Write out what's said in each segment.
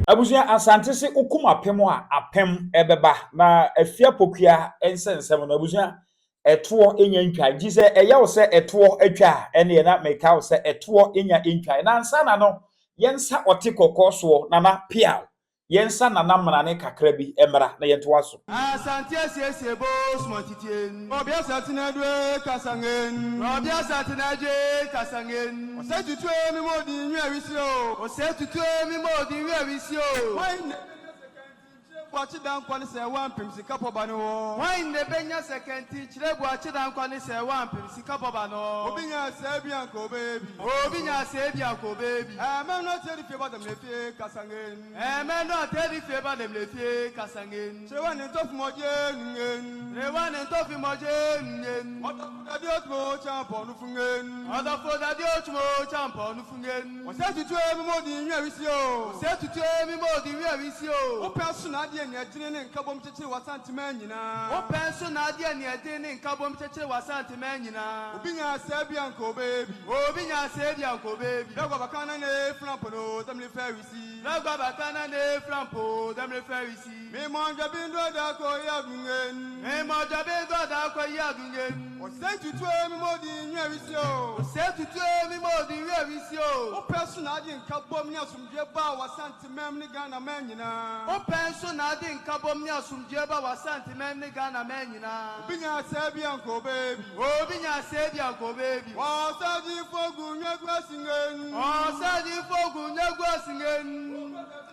Abusua Asante se wokum apem a apem ɛbɛba na Afia Pokuaa nsɛnsɛm no abusua ɛtoɔ nya ntwae nti sɛ ɛyɛ wo sɛ ɛtoɔ atwa a ɛneɛ na meka wo sɛ ɛtoɔ nya ntwae na ansa na no yɛnsa ɔte kɔkɔɔ soɔ Nana Piaw Yɛnsa Nana mmarane kakra bi mmra na yɛntoa so. Asante asiesie bo suma titie. Obi asante na due kasa ngen. Obi asante na due kasa ngen. Ose tutue mi mo di nwi awisi o. Ose tutue mi mo di nwi awisi o. Hwan na ebenya sɛkɛnti nkyerɛ buakye dankwa ne sɛ wampem sika pɔba no hɔ. Hwan na ebenya sɛkɛnti nkyerɛ buakye dankwa ne sɛ wampem sika pɔba no. Obi nya sɛɛ bi anka ɔbɛyɛ bi. Obi nya sɛɛ bi anka ɔbɛyɛ bi. Ɛmɛ no akyɛ de fie ba dɛm na efie kasa ngen. Ɛmɛ no atɛ fie ba dɛm le fie kasangen. Trewa ne ntɔfi mɔdze ngen. Trewa ne ntɔfi mɔdze ngen. Ɔdɔfo dade otumo kyampɔ nufu ngen. Ɔdɔfo dade otumo kyampɔ nufu ngen. Ɔsɛ tutu emi mo di nwi awisi o. Ɔsɛ tutu emi mo di nwi awisi o. Wopɛ nso na adeɛ nea ɛdene ne nkabom kyekyere w'Asanteman nyinaa. Wopɛ nso na adeɛ nea ɛdene ne nkabom kyekyere w'Asanteman nyinaa. Obi nya asɛe bi anka ɔbɛyɛ bi. Obi nya asɛe bi anka ɔbɛyɛ bi. Bɛgua baka na ne flampo no dɛmle fɛ wisi. Lagba batana ne flampo dɛmle fɛ wisi. Mi mɔ djabi ndo da ko ya dungen. Mi mɔ djabi ndo da ko ya dungen. Ose tutu mi mo di nwi wisi o. Ose tutu mi mo di nwi wisi o. Wopɛ so na ade nka bom ne asomdwe ba w'Asanteman ne Ghana man nyinaa. Wopɛ nso na ade nka bom ne asomdwe ba w'Asanteman ne Ghana man nyinaa. Obi nya asɛe bi anka ɔbɛyɛ bi. Obi nya asɛe bi anka ɔbɛyɛ bi. Ɔsɛgyefo gu nwi gu asingen. Ɔsɛgyefo gu nwi gu asingen.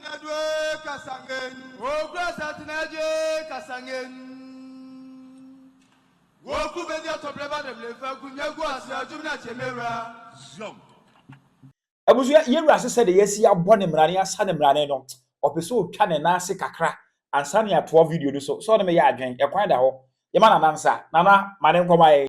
Okura kasangen. Okura satenadwe kasangen. Woku bedi atɔbrɛ ba dɛm lefa gu nwi gu ase adwum na kyemewura. Zom. Abusua, yɛwura ase sɛ de yɛasi abɔ ne mmarane asa ne mmarane no, ɔpɛ sɛ ɔtwa ne nan ase kakra ansa ne atoa video no so. Sɛ ɔne meyɛ adwen, ɛkwan da hɔ. Yɛma Nana nsa. Nana, ma ne nkɔma yɛ.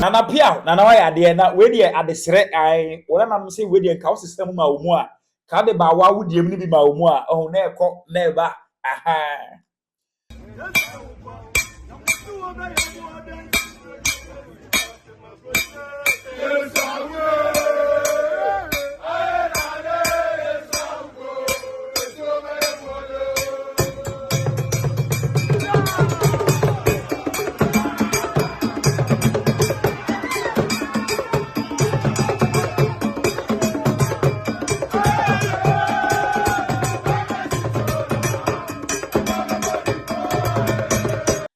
Nana Piaw, Nana wayɛ adeɛ na wei deɛ adesrɛ ae wɔn nananom sɛ wei deɛ nka wosesa mu ma wɔ mu a ka de ba wa wodie mu no bi ma wɔ mu a ɔho na ɛkɔ na ɛba aha.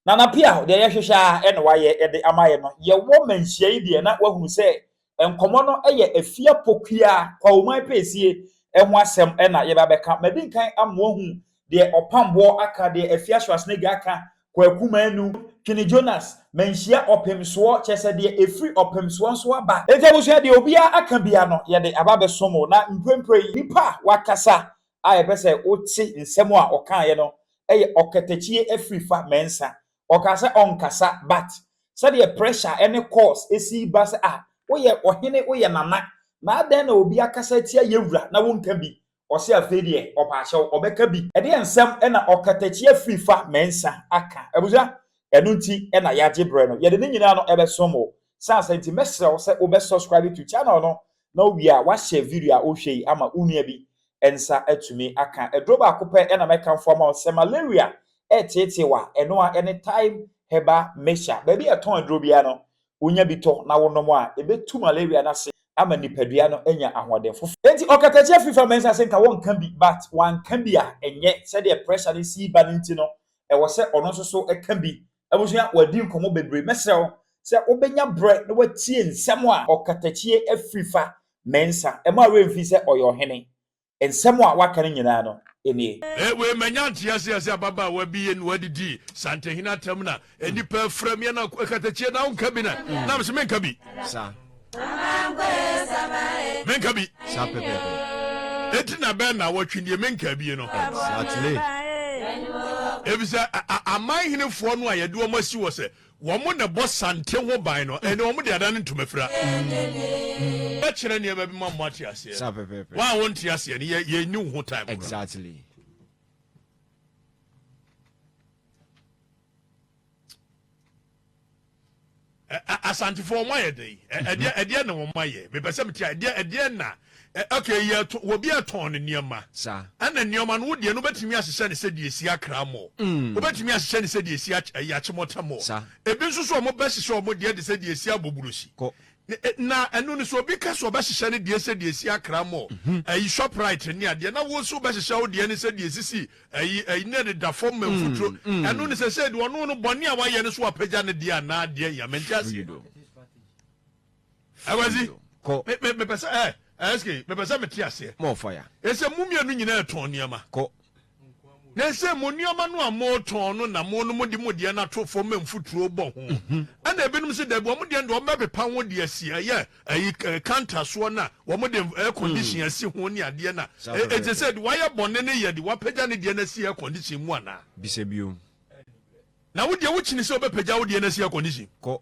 Nana Piaw, deɛ yɛhwehwɛ a ɛna wayɛ ɛde ama yɛ no. Yɛwɔ manhyia yi deɛ na wahunu sɛ nkɔmmɔ no yɛ Afia Pokuaa Kwawoman Pɛsie ho asɛm ɛna yɛba bɛka. Madi nkan ama wahu deɛ Ɔpamboɔ aka, deɛ Afia Schwarzenegger aka, Kwaku Manu, Twene Jonas, manhyia Ɔpemsoɔ, kyerɛ sɛ deɛ ɛfiri Ɔpemsoɔ nso aba. Enti abusua, deɛ obiara aka biara no yɛde aba abɛsom wo. Na mprempren yi, nipa a wakasa a yɛpɛ sɛ wote nsɛm a ɔkaeɛ no yɛ Ɔkatakyie Afrifa Mensah. Ɔkaa sɛ ɔnkasa but sɛdeɛ pressure ne calls si ba sɛ ah woyɛ ɔhene, woyɛ nana, na adɛn na obi akasa atia yɛwura na wonka bi? Ɔse afei deɛ ɔpaakyɛw ɔbɛka bi. Ɛdeɛn nsɛm na Ɔkatakyie Afrifa Mensah aka? Abusua, ɛno nti na yɛagye berɛ no. Yɛde ne nyinaa no ɛbɛsom wo. Saa sɛ nti mɛsrɛ wo sɛ wobɛ subscribe to channel no na wowie a wahyɛ video a wohwɛ yi ama wo nua bi nsa atumi aka. Aduro baako pɛ na mɛkamfo ama wo sɛ malaria ɛreteetee wo a, ɛno a ɛne Thyme Herbal Mixture. Baabi a ɛtɔn aduro biara no, wonya bi tɔ na wonom a, ɛbɛtu malaria no ase ama nipadua no anya ahoɔden foforɔ. Enti Ɔkatakyie Afrifa Mensah sɛ nka wɔnka bi but wanka bi a ɛnyɛ sɛdeɛ pressure no si ba no nti no, ɛwɔ sɛ ɔno nso so ka bi. Abusua, wadi nkɔmmɔ bebree. Mɛsrɛ wo sɛ wobɛnya berɛ na watie nsɛm a Ɔkatakyie Afrifa Mensah, ɛmma wo werɛ mfi sɛ ɔyɛ ɔhene. Nsɛm a waka no nyinaa no nie. Wei manya nteaseɛ sɛ ababaawa bi yɛ na wadidi Santehene atam na nnipa afira mia na katakyie na wonka bi na na mesɛ menka bi menka bi Saa pɛpɛɛpɛ. Enti na bɛn na wɔtwe deɛ menka bie no. Exactly. Efisɛ aman henefoɔ no a yɛde wɔn asi hɔ sɛ wɔn na ɛbɔ Sante ho ban no, ɛnne wɔn de adane ntoma fira. Bɛkyerɛ nneɛma bi ma mo ate aseɛ. Saa pɛpɛɛpɛ. Wɔn a wɔnte aseɛ no, yɛ yɛnni wo ho time koraa. Exactly. Asantefoɔ wɔn ayɛ dɛn? Ɛdeɛ ɛdeɛ na wɔn ayɛ? Mepɛ sɛ mete ɛdeɛ ɛdeɛ na okay yɛ to obi ɛtɔn ne nneɛma. Saa. Ɛna nneɛma no wodeɛ no wobɛtumi ahyehyɛ ne sɛ deɛ esi Accra mall. Wobɛtumi ahyehyɛ ne sɛ deɛ esi ɛyɛ Achimota mall. Saa. Ebi nso so wɔn bɛhyehyɛ wɔn deɛ de sɛ deɛ esi Aboburosi. Kɔ. Na ɛno no sɛ obi ka sɛ ɔbɛhyehyɛ ne deɛ sɛ deɛ esi Accra mall, ɛyi Shoprite ne adeɛ na wo nso wobɛhyehyɛ wo deɛ ne sɛ deɛ esisi Ɛyi ɛyi na ɛdeda fam ma mfuturo. Ɛno ne sɛ sɛ deɛ ɔno no bɔne a wayɛ no so apagya ne deɛ anaa deɛ ya mente aseɛ. Ɛwɛzi Kɔ. me me mepɛ sɛ ɛ ɛsike mepɛ sɛ mete aseɛ. More fire. Ɛsɛ mo mmienu nyinaa ɛtɔn nneɛma. Kɔ. Na ɛsɛ mo nneɛma no a motɔn no na mo no mo de mo deɛ no ato fam ma mfuturo bɔ ho. Ɛna ebinom sɛ dabi wɔn deɛ no deɛ wɔn bɛpepa ho deɛ si ɛyɛ Ayi kanta soɔ no a wɔn de air condition asi ho ne adeɛ no a, ɛte sɛ de wayɛ bɔne no yɛ de wapagya ne deɛ no asi air condition mu anaa? Bisa bio. Na wo deɛ wokyini sɛ wobɛpagya wo deɛ no asi air condition? Kɔ.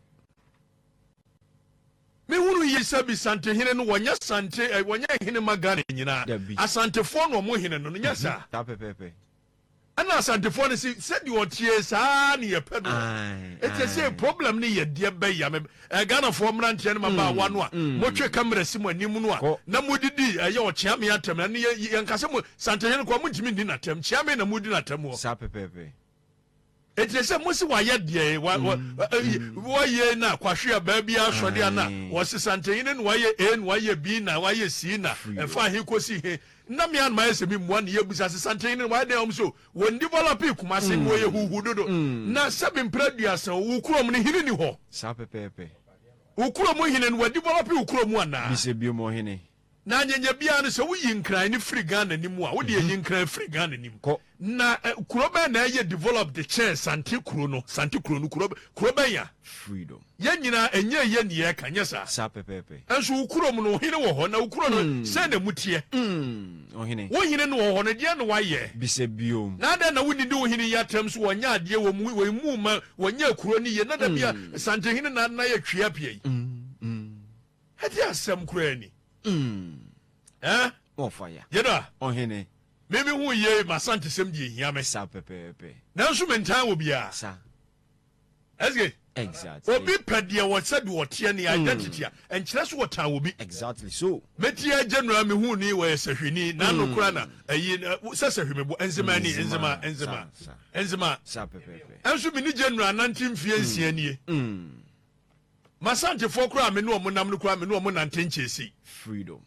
Mehunu yie sɛ bi Santehene no wɔnyɛ Sante wɔnyɛ hene ma Ghana nyinaa. Dabi. Asantefoɔ na wɔn hene no no nyɛ saa? Saa pɛpɛɛpɛ. Ɛna Asantefoɔ no se sɛdeɛ ɔteɛ saa ne yɛpɛ no. Ɛti sɛ problem no yɛ deɛ bɛya me eh, Ghanafoɔ mmeranteɛ no mabaawa no a motwe kamera si mo anim no a na modidi ɛyɛ ɔkyeame atɛm na ne yɛnka sɛ mo Santehene koraa montumi nni n'atɛm kyeame na modi n'atɛm wɔ. Saa pɛpɛɛpɛ. Ɛti sɛ mo se wayɛ deɛ wayɛ na kwahwe a baabi asɔre a na wɔse Santehene na wayɛ A na wayɛ B na wayɛ C na ɛfa he kɔsi he Na me ara na mayɛ sɛ me mua ne yɛbisa sɛ santen no wayɛ dɛn ɔm so wɔn develop Kumase mm. wɔyɛ huhu dodo mm. na sɛbi mpere aduasa wo kurom no hene ni hɔ. Saa pɛpɛɛpɛ. Wo kurom hene no wɔ develop wo kurom anaa. Bisa bio mo hene. Na nyɛnyɛ biara no sɛ woyi nkran no firi Ghana ni mu a wode ayi mhm. nkran firi Ghana ni mu. Kɔ. Na eh, kuro bɛn na ɛyɛ develop de kyɛn sante kuro no sante kuro no kuro kuro bɛn ya. Freedom. Yɛn nyinaa, ɛnyɛ yɛ ne yɛreka, nyɛ saa? Saa pɛpɛɛpɛ. Nso wo kurom no, ɔhene wɔ hɔ, na wo kuro no, sɛn na emu teɛ? Ɔhene. Wo hene no wɔ hɔ no, deɛn na wayɛ? Bisa bio. Na adɛn na wonnidi wo hene yi atɛm so, wɔnyɛ adeɛ, wɔmmu, wɔmmu mma, wɔnyɛɛ kuro no yie, na da bi a Santehene na na yɛ twea pia yi? Ɛdeɛn asɛm koraa ni? Ɛɛ? Wɔfa ya. Yɛda. Ɔhene. Me me ho yie, m'Asantesɛm deɛ ɛhia me. Saa pɛpɛɛpɛ. Nanso mentan obiara. Saa. Ɛsike. Exactly. Obi pɛ deɛ wɔ sɛ deɛ ɔteɛ ne identity a ɛnkyerɛ so wɔtan obi. Exactly so. Meti agye nura me hu ni wɔyɛ sɛhwini na ano kora na ɛyi sɛ sɛhwi me bo nzema ni nzema nzema nzema. Sa pɛpɛpɛ. Ɛnso me ni gye nura nante mfie nsia nie. Masantefoɔ koraa me ne wɔn nam no koraa me ne wɔn nante nkyɛsi. Freedom.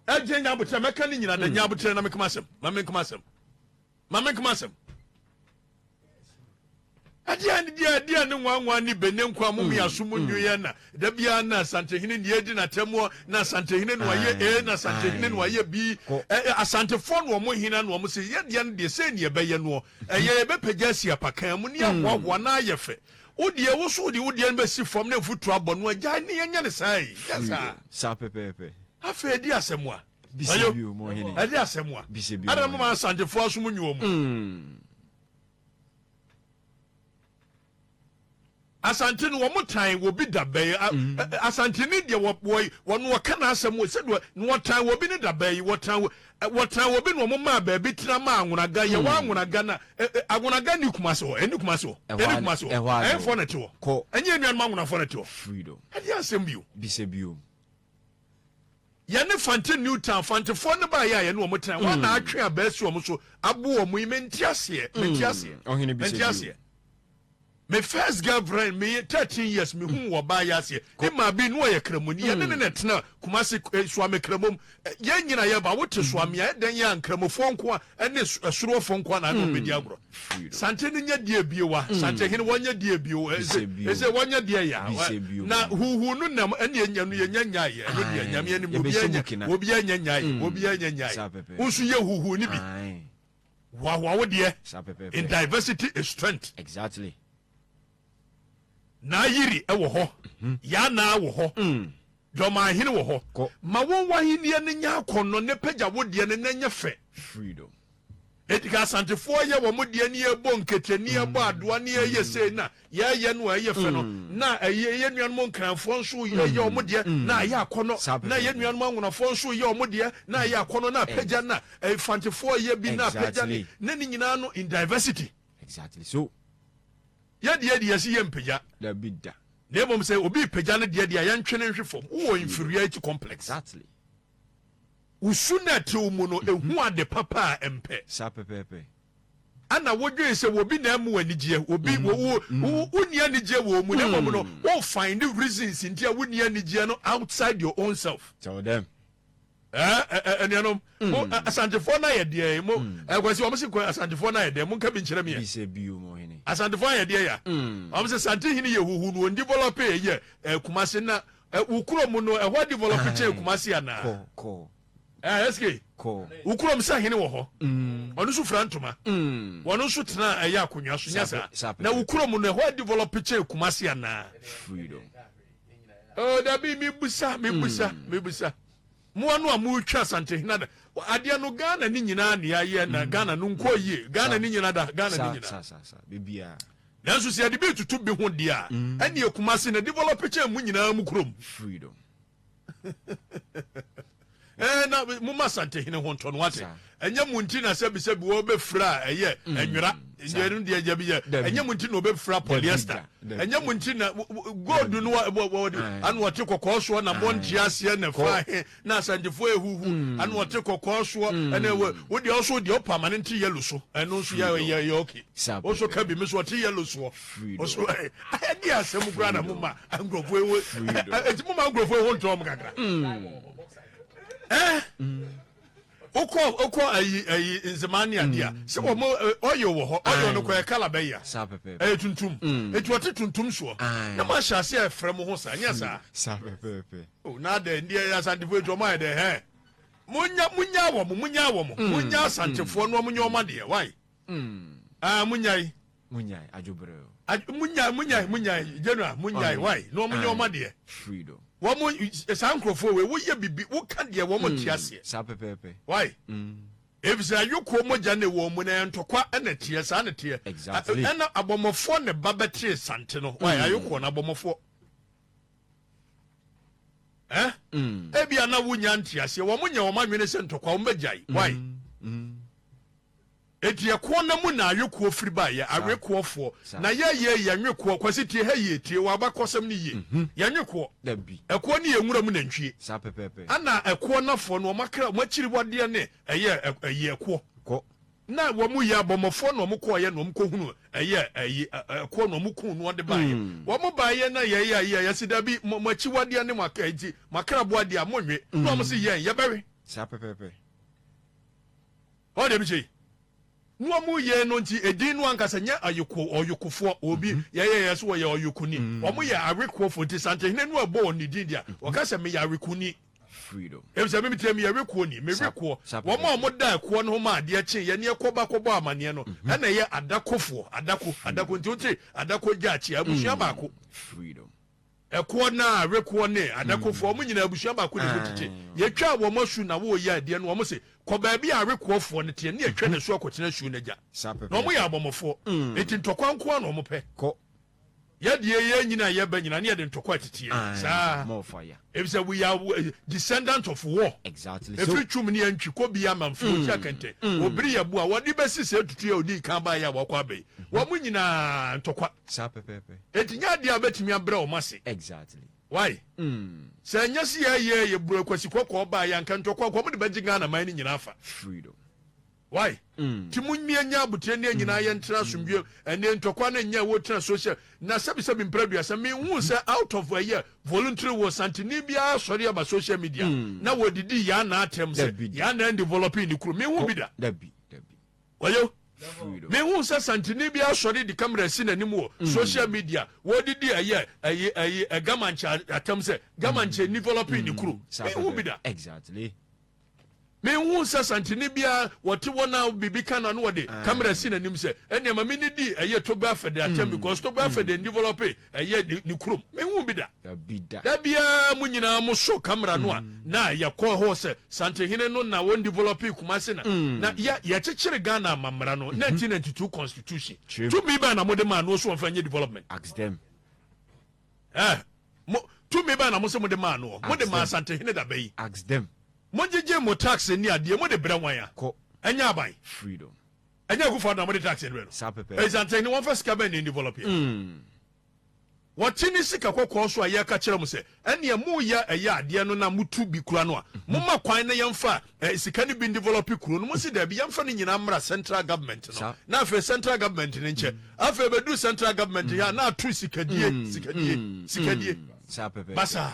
Ɛgye nya abotrɛ mɛka ne nyina da nya abotrɛ na mekama asɛm ma menkama asɛm. Ma menkama asɛm. Ɛdeɛ ne deɛ ɛdeɛ ne nwanwa ne bene nkwa mo mi aso mu nwi na da biara na Asantehene ne edi n'atɛmuo na Asantehene na wayɛ A na Asantehene na wayɛ B Asantefoɔ na wɔn hene na wɔn se yɛ deɛ no deɛ sɛ ne yɛbɛyɛ noɔ ɛyɛ yɛbɛpagya asi apakan mu ne ahoahoa na ayɛ fɛ wo deɛ wo so deɛ wo deɛ no bɛsi fam na mfuturo abɔ no agyae ne yɛnyɛ ne saa yi yɛ saa saa pɛpɛɛpɛ afei di asɛm a Bisa bio mo hene. Ɛde asɛm a. Bisa bio. Ɛna mama asantefoɔ asom nyi wɔn. Mm. Asante no wɔn tan wɔ bi da bɛyi. Mm. Asante ne deɛ wɔ wɔ wɔn wɔka n'asɛm wɔ sɛ deɛ wɔtan wɔ bi ne da bɛyi wɔtan wɔtan wɔ bi na wɔn maa baabi tena maa anwonaga yɛ wɔ mm. anwonaga na anwonaga ni kumase hɔ ɛni kumase hɔ ɛni kumase hɔ ɛnfɔ na ti hɔ ɛnyɛ enuanum anwonafɔ na ti hɔ. Freedom. Ɛde asɛm bio. Bisa bio. Yɛne Fante New Town, Fantefoɔ no baeɛ a yɛne wɔn tenae, wɔn na atwe abaa asi wɔn so abo wɔn yi, mente aseɛ, mente aseɛ, Ɔhene bisa mente bio. aseɛ. Me first girlfriend, me 13 years, me hu wɔ baa yɛ aseɛ, ne maa bi, ne ɔyɛ kramoni, yɛne ne na ɛtena Kumasi, eh, Suame Kramom, Eh, yɛn nyina yɛba, wote Suame a, ɛdɛn yɛ a Nkramofoɔ nko a, ɛne ɛsoroɔfoɔ nko a na ɛne wɔn bɛdi agorɔ. Sante no nyɛ deɛ bio wa, Sante hene wɔnyɛ deɛ bio, ɛsɛ wɔnyɛ deɛ ya, na huhu no nam ɛne ɛnya no yɛnya nyaeɛ, ɛno deɛ nyame anim obiara nya nyaeɛ, obiara nya nyaeɛ, wo nso yɛ huhu no bi, hoahoa wo deɛ, in diversity is strength. Exactly. N'ayiri wɔ hɔ, Yanaa wɔ hɔ, Dɔmahene wɔ hɔ. Ma wɔn w'ahennie no nyɛ akɔnnɔ, ne pagya wo deɛ no na ɛnyɛ fɛ. Freedom. Enti ka Asantefoɔ yɛ wɔn deɛ ne yɛbɔ nkete ne yɛbɔ adoa ne yɛyɛ sei na yɛyɛ no a ɛyɛ fɛ no na ɛyɛ yɛn nuanom Nkranfoɔ nso yɛyɛ wɔn deɛ na ayɛ akɔnɔ na yɛn nuanom Anwonafoɔ nso yɛ wɔn deɛ na ayɛ akɔnɔ na apagya na Mfantefoɔ yɛ bi na apagya ne ne ne nyinaa no in diversity. Exactly so. Yɛ deɛ deɛ yɛsi yɛ mpagya. Dabi da. Na mmom sɛ obi repagya ne deɛ deɛ a yɛntwe no nhwe fam. Wowɔ inferiority complex. Exactly. Wo su no a ɛte wo mu no, ɛhu ade papa a ɛmpɛ. Saa pɛpɛɛpɛ. Ɛna wodwen sɛ obi na ɛmmu anigyeɛ, obi, wo, wo, wo, wonni anigyeɛ wɔ wo mu, na mmom no, wo find reasons nti a wonni anigyeɛ no outside your own self. Tell them. Eh, eh, eh, anuanom, mo, eh, Asantefoɔ no ayɛ deɛ, mo, eh, Kwasi, wɔn se kɔ Asantefoɔ no ayɛ deɛ, monka bi nkyerɛ me ɛ. Bisa bio mo hene. Asantefoɔ ayɛ deɛ ya. Wɔn se Santehene yɛ huhu no, wɔn develop yɛ, eh, Kumasi na, Eh, wo kurom no ɛhɔ develop kyɛn Kumasi anaa? Kɔ, kɔ. Eh, SK. Kɔ. Wo kurom sɛ hene wɔ hɔ. Mm. Ɔno nso fira ntoma. Mm. Wɔn nso tena ɛyɛ akonnwa so nyɛ saa. Sa Na wo kurom no ɛhɔ develop kyɛn Kumasi anaa? Freedom. Oh, dabi mi busa, mi busa, mm. mi busa. Mo ano a mo twa Asantehene da. Adeɛ no Ghana ne nyinaa ne ayɛ na mm. Ghana no nkɔ yie. Ghana ne nyinaa da, Ghana ne nyinaa. Sa, sa, sa. Bebia. Nanso sɛ yɛde bi retoto bi ho deɛ a, ɛnneɛ Kumasi na develop kyɛn mo nyinaa mo kurom. Freedom. Ɛɛ na mo ma Asantehene ho ntɔ no wate. Ɛnyɛ mo nti na sɛbisɛbi wɔbɛfira a ɛyɛ ɛnwera. Ɛno deɛ yɛ yɛ ɛnyɛ mo nti na wɔbɛfira polyester. Ɛnyɛ mo nti na gold no wɔde ano ɔte kɔkɔɔ soɔ na mo nte aseɛ na fa he na Asantefoɔ ehuhu ano ɔte kɔkɔɔ soɔ ɛna wo deɛ ɔso deɛ ɔpa ama ne nte yellow so ɛno nso yɛ yɛ yɛ okay. Wo so ka bi me so ɔte yellow soɔ ɔso ɛde asɛm koraa na mo ma nkurɔfoɔ ewo eti mo ma nkurɔfoɔ ewo ntɔn mo kakra ɛɛ wokɔ wokɔ ayi ayi nzemaa ne adeɛ a sɛ wɔn ɔyɛ wɔ hɔ ɔyɛ no kɔ yɛ kala bɛyɛ ɛyɛ tuntum eti ɔte tuntum soɔ na mo ahyɛ ase ɛfrɛ mo ho saa nyɛ saa saa pɛpɛɛpɛ o na adɛ ndeɛ Asantefoɔ etu ɔmo ayɛ dɛ hɛn mo nya mo nya wɔ mo mo nya wɔ mo mo nya Asantefoɔ no ɔmo nya ɔmo adeɛ why. Ah, munyae. Munyae, adwobrɛ. Munyae, munyae, munyae, general, munyae, why? Na wɔn nyɛ wɔn adeɛ. Freedom. Wɔn saa nkurɔfoɔ wei, woyɛ bibi, woka deɛ wɔn nte aseɛ. Saa pɛpɛɛpɛ. Why? Efisɛ ayokoɔ mogya na ɛwɔ mu na ɛyɛ ntɔkwa ɛna teɛ, saa na teɛ. Exactly. Ɛna abɔmmɔfoɔ ne ba bɛtee sante no. Why? Ayokoɔ no abɔmmɔfoɔ. Eh? Ebia na wonya nteaseɛ, wɔn nyɛ wɔn adwene sɛ ntɔkwa, wɔn bɛgyae. Why? Enti ɛkoɔ no mu na awekoɔ firi baeɛ, awekoɔfoɔ. Na yɛ yɛ yɛ nwekoɔ. Kwasi tie ha yie, tie w'abakɔsɛm no yie. Yɛ nwekoɔ. Ɛkoɔ no yɛ nwura mu nantwie. Ɛna ɛkoɔ nafoɔ no wɔn akra, wɔn akyiriwadeɛ ne ɛyɛ ɛyi ɛkoɔ. Na wɔn yɛ abɔmmɔfoɔ na wɔn kɔɔyɛ na wɔn kɔhunu ɛyɛ ɛyi ɛkoɔ na wɔn kuu no wɔde baeɛ. Wɔn baeɛ na yɛ yɛ yɛ yɛsi dabi mo mo akyiwadeɛ ne mo akra nti mo akraboa deɛ mo nwe. Na wɔn se yɛn yɛbɛwe. Ɔn deɛ mekyɛ yi. Na wɔn yɛ no nti edin no ankasa nyɛ ɔyeko ɔyokofoɔ obi mhm. yɛyɛ yɛ so wɔyɛ ɔyokoni mm. wɔn yɛ awekoɔfoɔ nti santehene no ɛbɔ wɔn ne din deɛ mhm. wɔka sɛ meyɛ awekoni efisɛ mímí tiɛ meyɛ wekoɔ me wekoɔ wɔn a wɔn da ɛkoɔ no ho ma adeɛ kye yɛ ne ɛkɔ ba kɔbɔ amaneɛ no mhm. ɛna ɛyɛ adakofoɔ adako adako nti wote adako gya akyi abusua mm. baako. Ɛkoɔ no a wekoɔ ne adakofoɔ wɔn nyinaa abusua baako na ɛmu tete. Yɛtwaa wɔn asu na wɔreyɛ adeɛ no wɔn se, kɔ baabi a awekoɔfoɔ no teɛ ne yɛtwa no asu akɔtena asuo no agya. Na wɔn yɛ abɔmmɔfoɔ. Enti ntɔkwa nko ara na wɔn pɛ. Yɛdeɛ yɛn nyina a yɛba nyina ne yɛde ntɔkwa tete yɛn. Saa. Efisɛ we are descendant of war. Efiri twum ne yɛntwi kɔ bi amanfoɔ ti akɛntɛ. Obiri yɛ bo a wɔde bɛsi sɛ tutu yɛ odii kan baeɛ a wɔakɔ abɛyi. Wɔn nyinaa ntɔkwa. Saa pɛpɛɛpɛ. Enti nyɛ adeɛ a wobɛtumi abrɛ wɔn ase. Exactly. Why? Sɛ ɛnyɛ sɛ yɛyɛ yɛ buru akwasi kɔkɔɔ baa yɛ anka ntɔkwa nka wɔn de bɛgye Ghana man no nyinaa afa. Freedom. Why? Ti mo mmea nya abotirɛ ne nyinaa yɛn tena asomdwie ɛne ntɔkwa no nyɛ wɔ tena social na sɛbi sɛbi mpere aduasa mi hu sɛ out of ɛyɛ voluntary wɔ santini biara sɔre aba social media na wɔdidi yɛn anaa atɛm sɛ yɛn anaa developing ne kuro mi hu bi da. Dabi dabi. Ɔyɛ mehu sɛ santini bi asɔre de kamera si n'anim wɔ mm. social media wɔdidi ɛyɛ ɛyɛ ɛyɛ ɛgamankyɛ atam sɛ gamankyɛ mm. developing ne kuro mehu bi da. Exactly. Menhuu sɛ Asanteni biara wɔte hɔ na biribi ka no a na wɔde camera si n'anim sɛ ɛnneɛ ma menni di ɛyɛ Togbe Afede atɛm because Togbe Afede ndevelope ɛyɛ ne kurom. Menhuu bi da. Da biara mo nyinaa mo so camera no a na yɛkɔ hɔ sɛ Santehene no na wɔndevelope Kumasi na na yɛ yɛkyekyere Ghana amammara no 1992 constitution. Tumi bɛn na mode maa no so wɔmfa nyɛ development? Ask them. Eh, mo, tumi bɛn na mo se mode maa noɔ? Mode maa Asantehene da bɛyi? Ask them. Mogyegye mo tax ne adeɛ, mode brɛ wan a? Kɔ. Ɛnyɛ aban. Freedom. Ɛnyɛ Akufo-Addo na mode tax no brɛ no? Saa pɛpɛɛpɛ. Asantehene, wɔmfa sika bɛn na ɛndevelop yɛ? Wɔte ne sika kɔkɔɔ so a yɛreka kyerɛ mo sɛ, ɛnneɛ moreyɛ ɛyɛ adeɛ no na motu bi kura no a, momma kwan na yɛmfa sika no bi ndevelɔpe kuro no. Mose daabi, yɛmfa ne nyinaa mmra central government no, na afei central government no nkyɛ. Afei ɛbɛduru central government hɔ a, na ato sikadie, sikadie, sikadie. Basaa.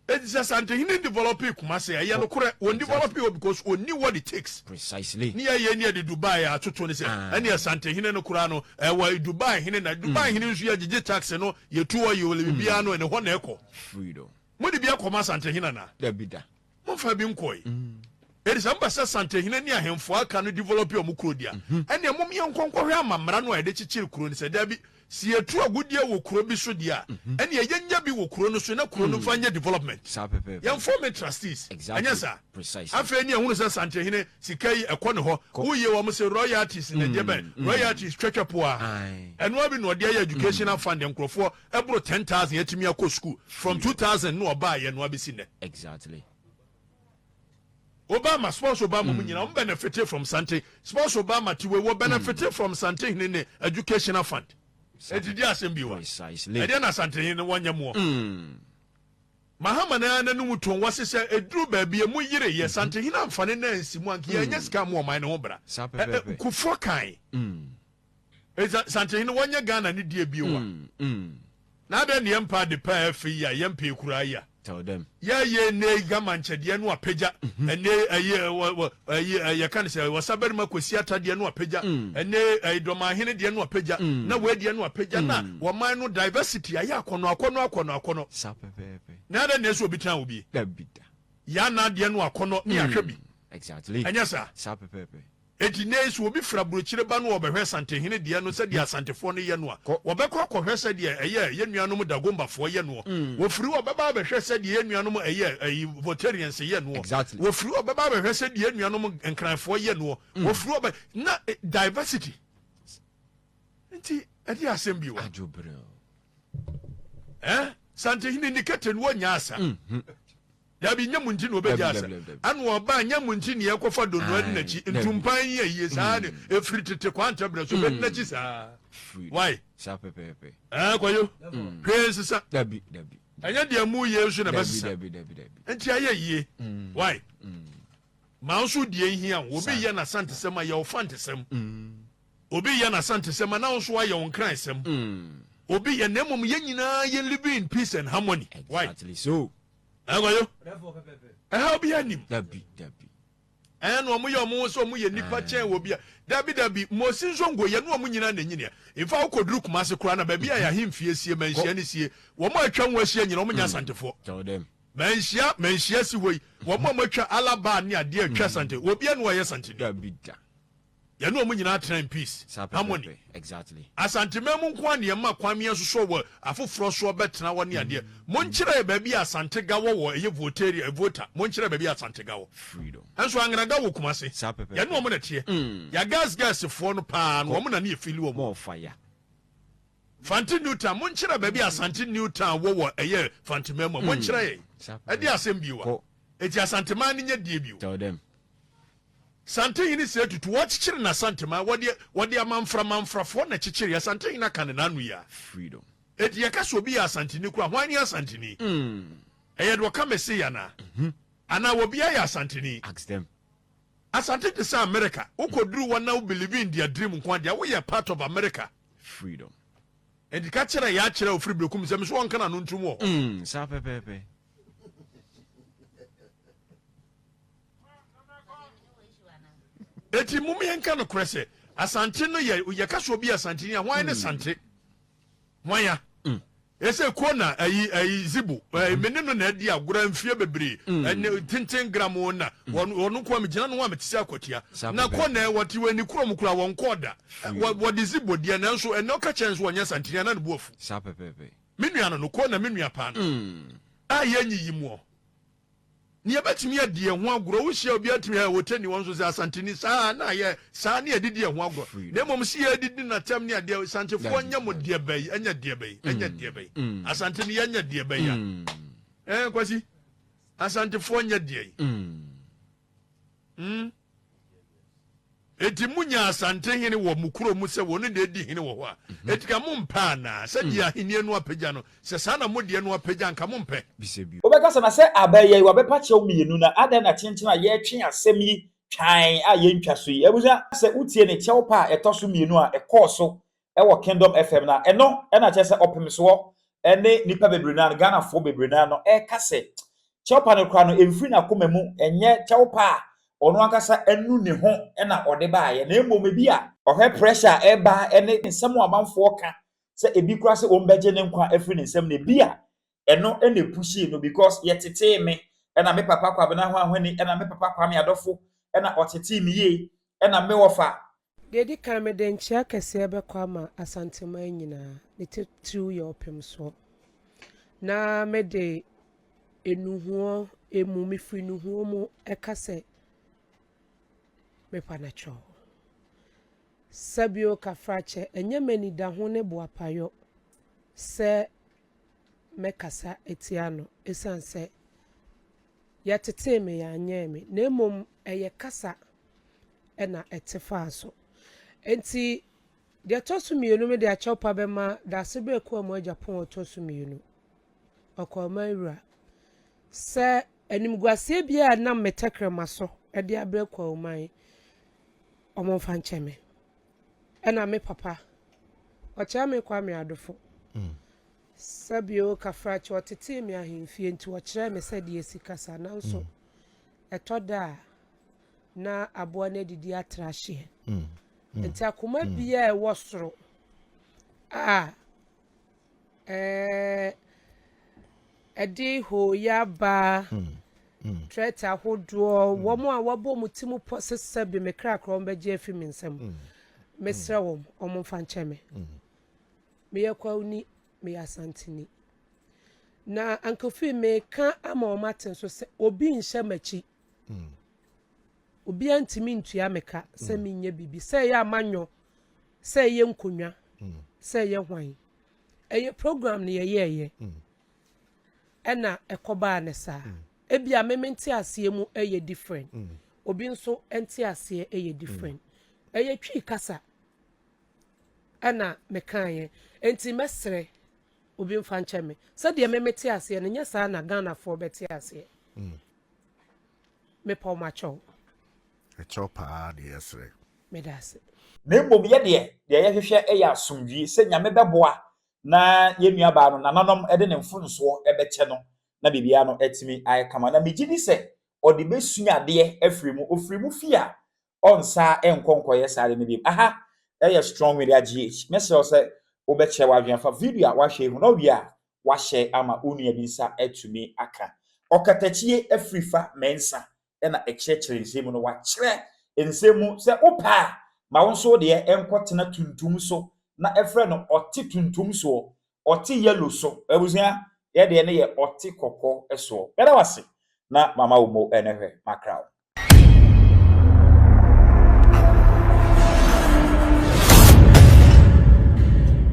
Enti sɛ Asantehene developee Kumasi a, ɛyɛ nokorɛ, wɔn developee hɔ because wɔnni what it takes. Precisely. Ne yɛyɛ ne yɛde Dubai atoto ne sɛ, ɛne Asantehene no koraa no, ɛwɔ Dubai hene na Dubai hene nso yɛgyegye tax no, yɛtu hɔ, yɛwɔ biribiara no, ɛne hɔ na ɛkɔ. Freedom. Mode bi akɔma Asantehene anaa? Dabi da. Momfa bi nkɔe. Enti sɛ mopɛ sɛ Asantehene ne ahemfo a aka no develop wɔn kuro deɛ a, ɛnneɛ mom yɛnkɔ nkɔhwɛ amammara no a yɛde kyekyere kuro no sɛ, dabi, sɛ yɛtu agudeɛ wɔ kuro bi so deɛ a, ɛnneɛ yɛnya bi wɔ kuro no so na kuro no mfa nyɛ development. Saa pɛpɛɛpɛ. Yɛn form trustees. Exactly. Ɛnyɛ saa? Precisely. Afei ne yɛhunu sɛ Asantehene sika yi ɛkɔ ne hɔ. Kɔ. Woyie wɔn se royalties na ɛdeɛ bɛn, royalties twɛtwɛ poa. Aye. Ɛnoa bi na ɔde ayɛ educational fund nkurɔfoɔ ɛboro 10,000 atumi akɔ school from 2000 na ɔbaeɛ no abɛsi nnɛ. Exactly. Obama sports Obama mu nyina wɔn benefit from Sante sports Obama tiwe wɔ benefit from Sante hene ne educational fund. Eti di asɛm bi wa. Precisely. Ɛdeɛ na Sante hene wɔnyɛ moɔ. Mahama na n'anum tɔn wɔse sɛ eduru baabi emu yere yɛ Sante hene amfa ne nan ansi mu anka yɛnyɛ sika mu ɔman ne ho bra. Saa pɛpɛɛpɛ. Kufuor kan. Santehene wɔnyɛ Ghana ne deɛ bio a. Na adɛn ne yɛmpa ade pa a ɛfɛ yi a yɛmpɛ koraa yi a. Tell them. Yɛyɛ nnɛ yi gama nkyɛdeɛ no apagya. Ɛnɛ ɛyi wɔ ɛyi yɛka ne sɛ wɔsabarima Kwasi Ata deɛ no apagya. Ɛnɛ ɛyi Dɔmahene deɛ no apagya. Na wei deɛ no apagya na wɔman no diversity ayɛ akɔnɔ akɔnɔ akɔnɔ akɔnɔ. Saa pɛpɛɛpɛ. Na adɛn na ɛsɛ obi tena obi. Dabi da. Yɛn adeɛ no akɔnɔ ne yɛahwɛ bi. Exactly. Ɛnyɛ saa. Saa pɛpɛɛpɛ. Enti nnɛ yi, sɛ obi firi aburokyire ba na ɔrebɛhwɛ Asantehene deɛ no sɛdeɛ Asantefoɔ no yɛ no a, wɔbɛkɔ akɔhwɛ sɛdeɛ ɛyɛ yɛn nuanom Dagombafoɔ yɛ noɔ. Wɔfiri hɔ bɛba abɛhwɛ sɛdeɛ yɛn nuanom ɛyɛ ɛyi Voltarians yɛ noɔ. Wɔfiri hɔ bɛba abɛhwɛ sɛdeɛ yɛn nuanom Nkranfoɔ yɛ noɔ. Wɔfiri hɔ bɛ na diversity. Nti ɛde asɛm bi wa. Eh? Santehene ni kete no wɔnya asa. Dabi, nyɛ mo nti na ɔbɛgya asa. Ɛna ɔbaa, nyɛ mo nti na yɛkɔfa donoa di n'akyi. Ntumpan yi ayie saa ne ɛfiri tete kwantɛ berɛ so bɛdi n'akyi saa. Why? Saa pɛpɛɛpɛ. Ɛɛ kwayo, hwee nsesa. Dabi, dabi. Ɛnyɛ deɛ mu yie nso na ɛbɛsesa. Dabi, dabi, dabi. Nti ayɛ yie. Why? Ma nso deɛ nhia wo. Obi yɛ n'asantesɛm a, yɛ wo fantesɛm. Obi yɛ n'asantesɛm a, na wo nso woayɛ wo nkransɛm. Obi yɛ, na mmom yɛn nyinaa yɛn living in peace and harmony. Why? Exactly so. Ɛkɔyo. Ɛha obi anim. Dabi, dabi. Ɛn na wɔn yɛ wɔn ho sɛ wɔn yɛ nipa kyɛn wɔ bi a. Dabi, dabi. Mosi nso ngo yɛ ne wɔn nyinaa na enyini. Nfa wokɔduru Kumasi koraa na baabi a yɛ ahemfie sie, manhyia ne sie. Wɔn a atwa ho ahyia nyinaa wɔn nyɛ Asantefoɔ. Tell them. Manhyia, manhyia si hɔ yi. Wɔn a wɔatwa Alaba ne adeɛ atwa Asante. Obi a na ɔyɛ Asanteni. Dabi da. Yɛne wɔn nyinaa tena in peace, Saa harmony. pɛpɛɛpɛ, exactly. Asanteman mu nko ara na yɛma kwan ma yɛsosɔ wɔ afoforɔ soɔ bɛtena hɔ ne adeɛ. Monkyerɛ yɛ baabi a Asantega wɔ wɔ ɛyɛ Voltaria, Volta. Monkyerɛ baabi a Asantega wɔ. Freedom. Nso Angenaga wɔ Kumasi. Saa pɛpɛɛpɛ. Yɛne wɔn na ɛteɛ. Yɛ gas gas foɔ no paa no, wɔn na ne yɛ feeli wɔn. More fire. Fante New Town, monkyerɛ baabi a Asante New Town wɔ wɔ ɛyɛ Fanteman mu a, monkyerɛ yɛn. Saa pɛpɛɛpɛ. Ɛde asɛm bio a. Kɔ. Eti Asanteman no nyɛ deɛ bio. Tell them. Santehene sɛ tutu wɔkyekyere n'Asanteman wɔde wɔde amanfra manfrafoɔ na ɛkyekyere Asantehene aka ne n'ano yi a. Freedom. Eti yɛka sɛ obi yɛ Asanteni koraa hwan ne Asanteni? Ɛyɛ deɛ ɔka mese yi anaa? Anaa obiara yɛ Asanteni? Ask them. Asante te sɛ America wokɔduru hɔ na wo believe in their dream nko a deɛ woyɛ part of America. Freedom. Enti ka kyerɛ yɛ akyerɛ ofiri Berekum sɛ me so wɔnka n'ano ntom wɔ hɔ. Saa pɛpɛɛpɛ. Eti mom yɛnka nokorɛ sɛ Asante no yɛ yɛka sɛ obi yɛ Asanteni a hwan ne Sante? Hwan ya? Ɛsɛ ko na ayi ayi zibo ɛɛ me ne no na adi agorɔ mfie bebree ɛne tenten gram na wɔn wɔn nko a megyina no ho a mete sɛ akwatia Saa na pɛpɛ. ko na wɔte wɔ ani kurom kura wɔn kɔɔ da wɔ wɔde zibo deɛ, nanso ɛnɛ ɔka kyɛn so wɔnyɛ santini ana ne bu afu. Saa pɛpɛpɛ. Me nua no ko na me nua paa no a yɛnyiyi muɔ ne yɛbɛtumi adi yɛn ho agorɔ. Wohyia obi atumi a wɔtɛ ni wɔn nso sɛ Asanteni saa na yɛ saa ne yɛdidi yɛn ho agorɔ, na mmom si yɛdidi natɛm ne adeɛ, Asantefoɔ nyɛ mo deɛ bɛyi, ɛnyɛ deɛ bɛyi, ɛnyɛ deɛ bɛyi. Asanteni yɛnyɛ deɛ bɛyi a Kwasi, Asantefoɔ nyɛ deɛ yi. Eti munya Asante hene wɔ mo kuro mu sɛ wɔn na edi hene wɔ hɔ a, eti ka mo mpɛ anaa sɛdeɛ ahenni no apagya no, sɛ saa na mo deɛ no apagya, nka mo mpɛ? Bisa bio. Wobɛka sɛ, na sɛ abɛyɛ yi wabɛpa kyɛw mmienu, na adɛn na kyenkyen a yɛretwe asɛm yi twan a yɛntwa so yi? Abusua, sɛ wotie ne kyɛw pa a ɛtɔ so mmienu a ɛkɔɔ so ɛwɔ Kingdom FM na ɛno ɛna kyerɛ sɛ ɔpem soɔ ɛne nipa bebree naa no, Ghanafoɔ bebree naa no ɛreka sɛ kyɛw pa no koraa no ɛmfiri n'akoma mu, ɛnyɛ kyɛw pa a ɔno ankasa anu ne ho ɛna ɔde baayɛ, na mmom ebi a ɔhwɛ pressure a ɛreba ɛne nsɛm a amanfoɔ ka sɛ ebi koraa sɛ wɔn bɛgye ne nkwa afiri ne nsam, na ebi a ɛno ɛna epush no, because yɛtetee me ɛna me papa Kwabena ho ahwani, ɛna me papa Kwame Adɔfo ɛna ɔtetee me yie, ɛna me wɔfa. Deɛ ɛdi kan, mede nkyea kɛseɛ bɛkɔ ama Asanteman nyinaa, ne titiriw yɛ ɔpem soɔ. Na mede enuhuo emu, mefiri nuhuo mu ɛka sɛ mepa no kyɛw. Sɛbio kafrakyɛ, ɛnyɛ m'anida ho ne boapayɔ sɛ mɛkasa etia no, ɛsiane sɛ yɛtetee me, yɛanyɛɛ me, na mmom ɛyɛ kasa ɛna ɛte faa so. Nti deɛ ɛtɔ so mmienu, mede akyɛw pa bɛma Daase Berɛ kɔɔ mu Agyapong ɔtɔ so mmienu, ɔkɔɔma wura, sɛ animguaseɛ biara a nam me tɛkrɛma so ɛde abrɛ Kwahuman, ɔmo mfa nkyɛ me. Ɛna me papa ɔkyerɛ me Kwame Adofo, sɛbio kafrakyɛ, ɔtetee me ahemfie nti ɔkyerɛ me sɛdeɛ esi kasa, nanso ɛtɔ da a na aboa no adidi atra hyeɛ. Nti akoma biara a ɛwɔ soro a ɛde hooyɛ aba, threat ahodoɔ, wɔn a wɔabɔ mu ti mu pɔ sesa bi me krakra wɔn bɛgye afi me nsam, mesrɛ wɔn, wɔn mfa nkyɛ me. Meyɛ Kwawuni, meyɛ Asanteni, na ankofi meka ama wɔn ate nso sɛ obi nhyɛ m'akyi, obiara ntumi ntua me ka sɛ menyɛ biribi, sɛ ɛyɛ amanyɔ, sɛ ɛyɛ nkonnwa, sɛ ɛyɛ hwan. Ɛyɛ program no yɛyɛɛyɛ ɛna ɛkɔbaa ne saa. Ebia meme nte aseɛ mu ɛyɛ different, obi nso nte aseɛ ɛyɛ different. Ɛyɛ Twi kasa ɛna mekaeɛ, nti mɛsrɛ obi mfa nkyɛ me. Sɛdeɛ meme te aseɛ no, nyɛ saa na Ghanafoɔ bɛte aseɛ. Mepɛ ɔmo akyɛw. Ɛkyɛw paa deɛ, yɛsrɛ. Meda ase. Na mmom yɛ deɛ yɛhwehwɛ yɛ asomdwie, sɛ Nyame bɛboa na yɛn nuabaa no nananom de ne mfonsoɔ bɛkyɛ no na biribiara no atumi ayɛ kama. Na megye di sɛ ɔde bɛsua adeɛ afiri mu, ofiri mu fi a ɔnsa nkɔ nkɔyɛ saa de no bi. Aha ɛyɛ Strong Media GH. Mɛsrɛ wo sɛ wobɛkyerɛ w'adwene afa video a wahwɛ yi ho, na ɔwie a wahyɛ ama wo nua bi nsa atumi aka. Ɔkatakyie afiri fa mɛnsa ɛna ɛkyerɛkyerɛ nsɛm mu no, wakyerɛ nsɛm mu sɛ wopɛ a ma wo nso deɛ ɛnkɔtena tuntum so na ɛfrɛ no ɔte tuntum soɔ, ɔte yellow so. Abusua, yɛdeɛ no yɛ ɔte kɔkɔɔ soɔ. Bɛda wase na mama wo mo ɛnɛ hwɛ makra wo.